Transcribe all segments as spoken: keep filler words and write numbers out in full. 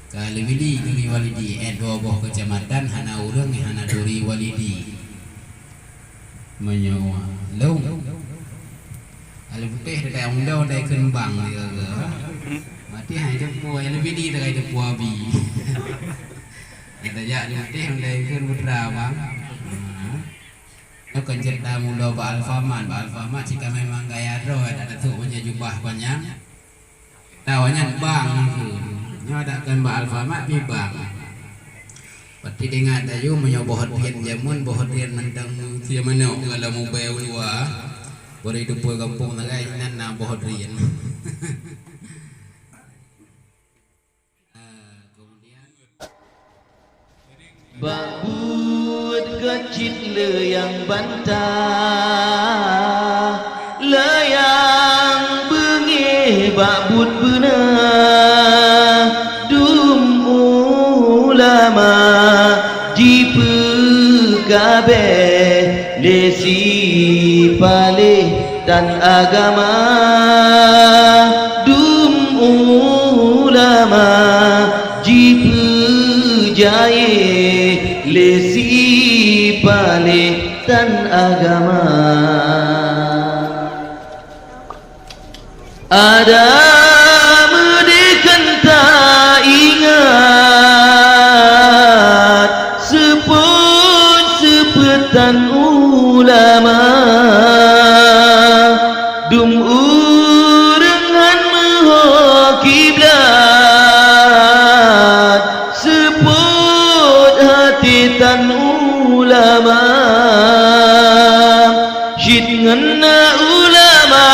Ka lewili turi walidi, eh, dua boh keucamatan hana ureuëng nyang hana turi walidi. Meunyoe lôn, aleueh putéh teukai undong dai kheun bang, ya ke? Mati hai teupeu, aleueh bini teukai teupeu abi. Kita jak di putéh dai kheun putra bang. Nah. Nyoe kan cerita mula bak Alfamart, bak Alfamart cit ka memang gaya droe, ada datuk punya jubah panyang. Tahu nyan bang tu. Nyoe dak kan bak Alfamart pi bang. Pati ingat dah yue meunyoe boh drien jameun, boh drien mantong meusia manok kalau mubée u luwa. Bari teupeue gampông sagai inan na boh drien. Ah, kemudian Bak buet keucit leuyang bantah, leuyang beungéh bak buet beuna, dum ulama jipeukabeh lé sipaléh tan agama, dum ulama jipeujayé lé sipaléh tan agama. Ada meudeh keu taingat seupôt-seupôt tan ulama, dum ureuëng han meuho kiblat seupôt até tan ulama. Cit ngon na ulama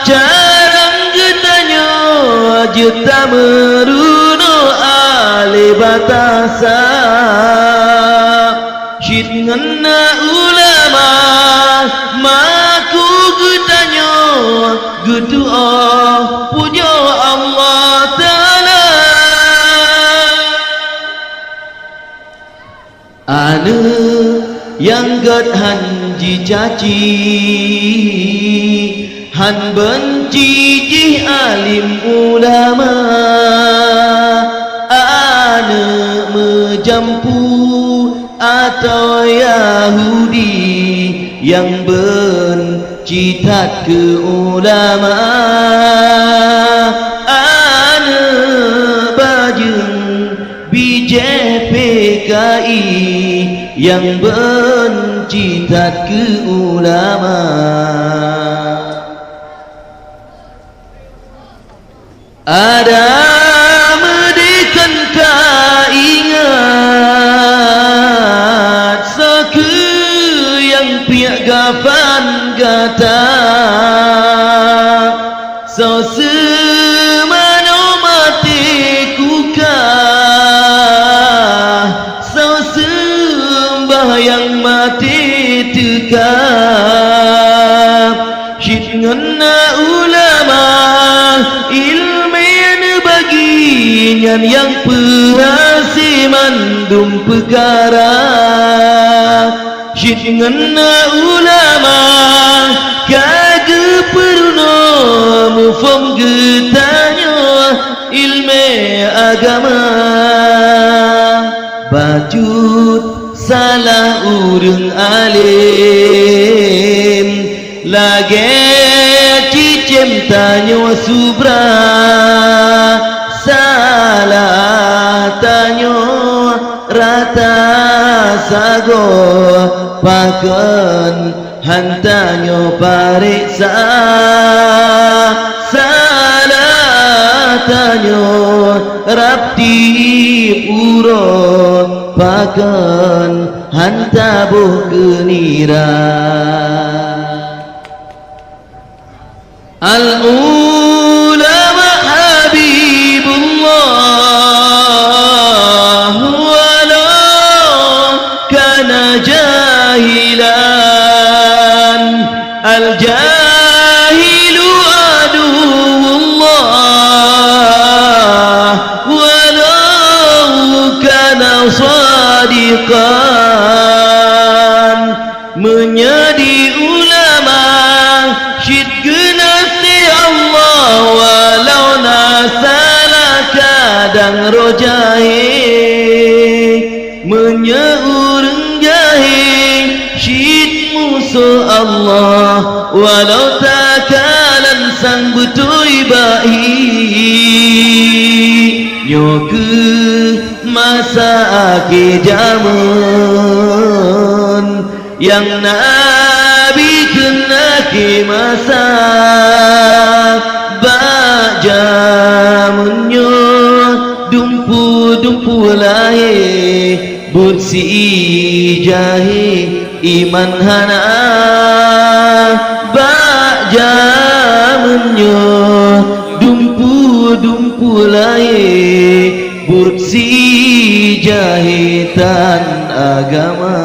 carông geutanyoe jeuet tameurunoe alé batasa. Cit ngon na ulama maku geutanyoe geutuoh pujoe Allah Taala. Aneuëk nyang gét han jicaci, han beunci jih alim ulama. Aneuëk meujampu atawa Yahudi nyang beunci that keu ulama. Aneuëk bajeueng bijéh P K I nyang beunci that keu ulama. Ada meudeh keu taingat sakeue nyang piek gafan gata. Soe seumanoe maté kuka, soe seumbahyang maté teuka. Cit ngon na ulama ileumé neubagi nyan nyang peuhase mandum peukara. Cit ngon na ulama ka geupeurunoe muphom geutanyoe ileumé agama. Bacut salah ureuëng além, lagée cicém tanyoe subra. Salah tanyoe rata sagoe, pakon han tanyoe pareksa. Salah tanyoe rab tieb uroe, pakon han taboh keu nira. Al-ulama habibullah walau kana jahilan. Al-jahilu aduwwullah walau kana sadiqan. Meunyoe di ulama cit geunaséh Allah, walau na salah kadang roh Allah, walau takalon sang beutôi bak hi. Nyoe kheueh masa akhé jamén, nyang Nabi kheun akhé masa. Bak jamén nyoe dumpeue-dumpeue lahé, buet si jahé iman hana. Bak jamén nyoe dumpeue-dumpeue lahé, buet si jahé tan agama.